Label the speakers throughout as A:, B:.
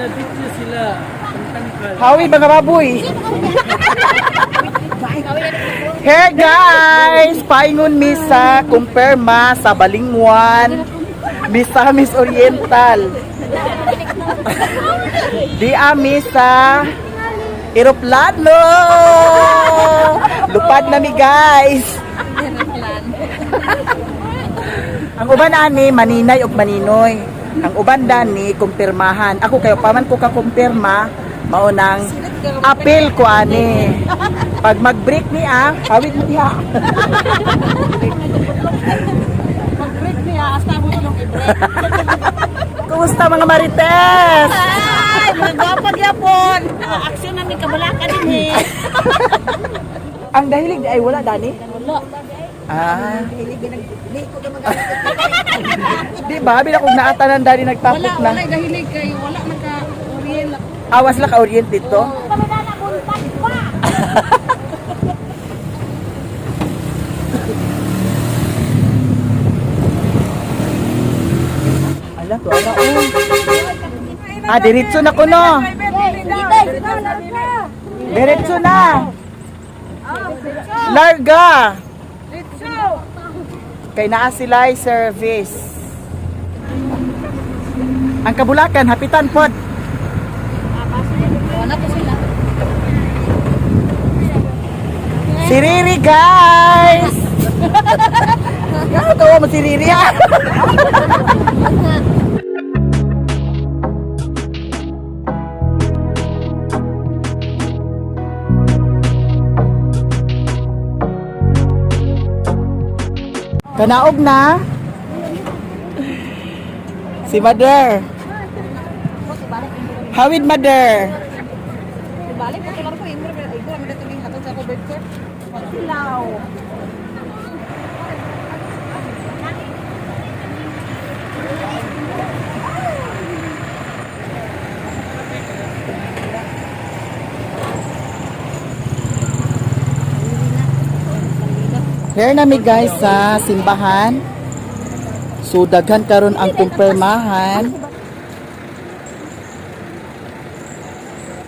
A: Na-video sila. Ang tangkal.
B: Hawi mga baboy. Hey guys, paingon mi sa kumpirma sa Balingwan, Misamis Oriental. Di ami sa eroplano. Lupad na mi, guys. Ang uban ani maninay og maninoy. Ang uban dani kumpirmahan. Ako kayo paman ko kakumpirma mao nang apil ko ani. Pag mag-break ni ah, hawid mo diha.
C: Mag-break niya, hasta mo tulong i-break.
B: Kumusta, mga marites?
C: Ay, mga gwapa gyapon. Aksyon namin kabalaka din eh.
B: Ang dahilig di ay wala dani?
C: Wala.
B: Ah. Di ba? Bila kong naatanan dani
C: Wala,
B: nagtapok na.
C: wala dahilig kay wala naka-orient.
B: Awas la ka-orient dito. Ala to ala oh. Ah, diretso na ko no. Diretso na. Larga. Kay naa sila service. Ang kabulakan hapitan pod.
C: Wala to sila.
B: Si Riri, guys! Gano'n mo si Riri, ha? Kanaog na. Si Mother. Hawid, Mother.
C: Balik ko tulong ko imro ay ko mi dito hatod sa ko birthday. Silaw.
B: Here nami guys sa simbahan. So daghan karon ang kumpirmahan.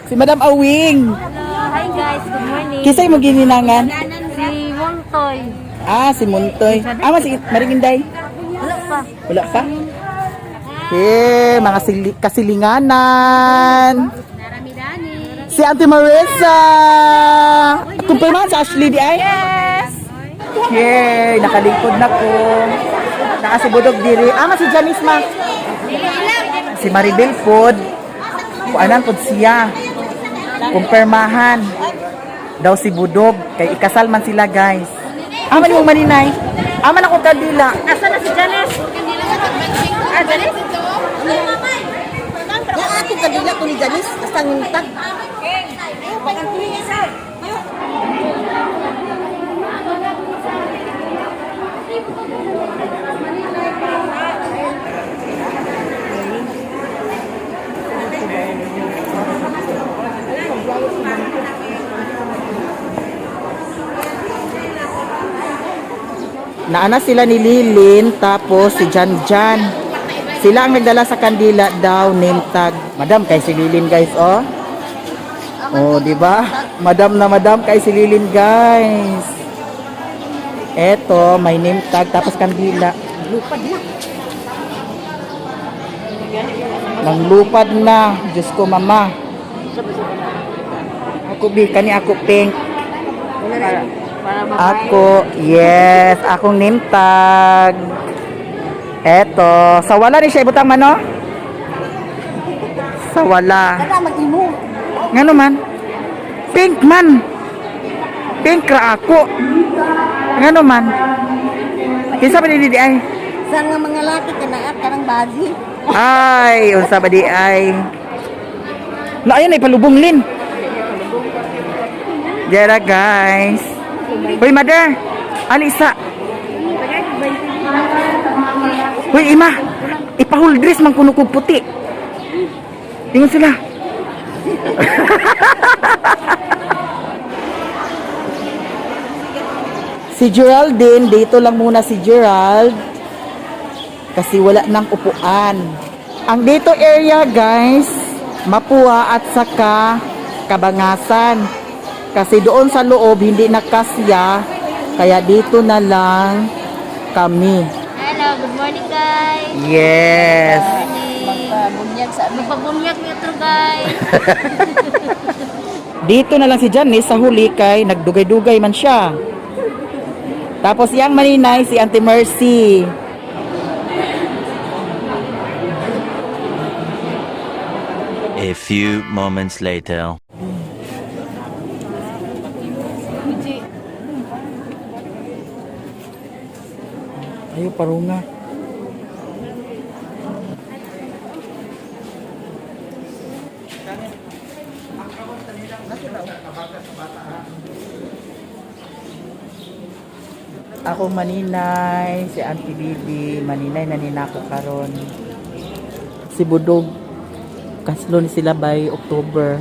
B: Si Madam Awing.
D: Hi guys, good morning.
B: Kisay mo gininangan?
D: Si Montoy.
B: Ah, si Muntoy. Ah, si Maringinday.
D: Wala pa.
B: Wala pa? Here, mga kasilinganan. Si Auntie Marissa. Kumpirmahan sa Ashley di ay? Yes. Here, nakalingkod na ko. Naka si Budog diri. Ah, ma si Janice ma. Si Maribel pod. Kuanan pod siya. Kumpirmahan daw si Budog kay ikasal man sila, guys. Aman mo maninay. Aman ako kandila.
C: Asa na si Janice? Ah, Janice?
E: Yang ating kadila ko ni Janice, hasta nguntag.
B: Naana sila ni Lilin, tapos si Jan Jan. Sila ang nagdala sa kandila daw, name tag. Madam, kay si Lilin, guys, oh. Oh, di ba? Madam na madam kay si Lilin, guys. Eto, may name tag tapos kandila.
E: Lupad na.
B: Nanglupad na. Diyos ko, mama. Ako, bi, kani ako pink. Ako, yes, akong name tag. Eto, sa wala ni siya ibutang mano? Sa wala.
E: Kada mag-imo.
B: Ngano man? Pink man. Pink ra ako. Ngano man? Kinsa ba ni di ay?
E: Sa nga mga laki ka na karang bazi.
B: Ay, unsa ba di ay? Na ayun ay palubong lin. Jera guys. Hoy mother, alisa. Hoy ima, ipahuldris man kuno kog puti. Ingon sila. Si Geraldine, dito lang muna si Gerald. Kasi wala nang upuan. Ang dito area, guys, Mapua at saka Kabangasan. Kasi doon sa loob hindi nakasya, kaya dito na lang kami.
D: Hello, good morning guys.
B: Yes.
D: Magpabunyag sa Magpabunyag mi atro guys.
B: Dito na lang si Janice sa huli kay nagdugay-dugay man siya. Tapos yang maninay si Auntie Mercy.
F: A few moments later.
B: Ayo parunga. Ako maninay, si Auntie Bibi, maninay na nina ko karon. Si Budog, kaslo ni sila by October.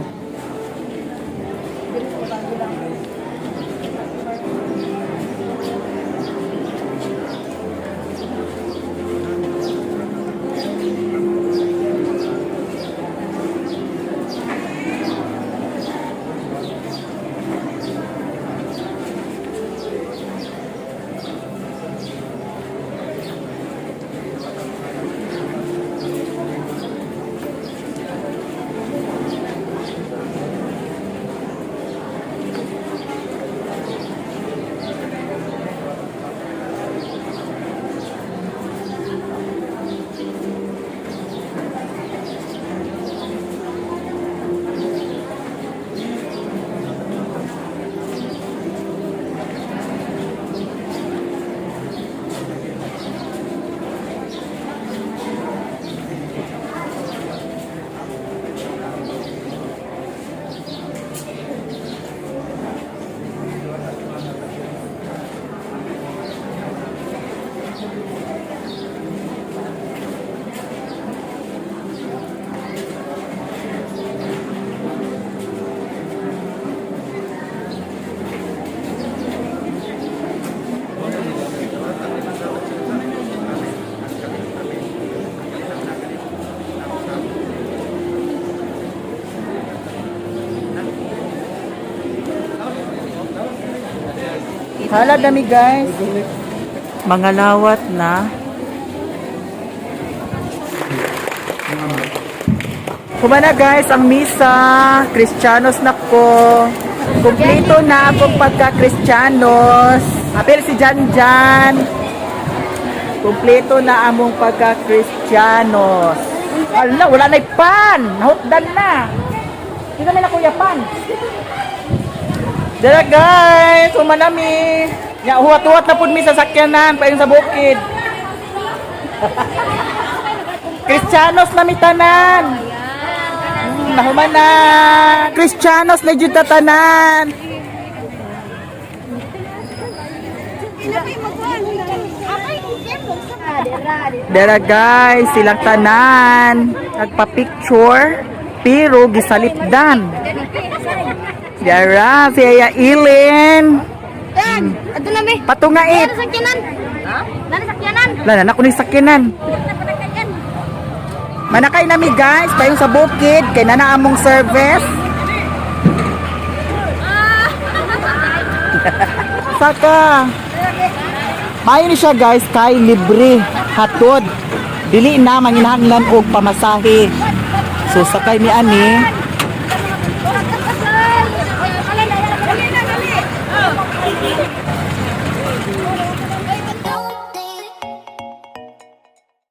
B: Hala dami guys. Mga lawat na. Kumana guys, ang misa. Kristiyanos na ko. Kumplito na akong pagka-Kristiyanos. Apel si Jan Jan. Kumpleto na among pagka-Kristiyanos. Ala, wala na pan. Nahukdan na. Hindi naman na kuya pan. Dara guys, humanami. Ya, huwat-huwat na pud mi sa sakyanan payon sa bukid. Kristiyanos na mi tanan. Nahuman na. Kristiyanos na jud ta tanan. Dara guys, silang tanan nagpa-picture pero gisalipdan. Dara, si Aya Ilin.
D: Yan, adto na mi.
B: Patungait.
D: Nana sakyanan. Nana sakyanan.
B: Wala na, naku ni sakyanan. Manakay nami guys, tayong sa bukid, kay nana among service. Saka. Maayo ni siya guys kay libre hatod. Dili na manginahanglan og pamasahe. So sakay mi ani.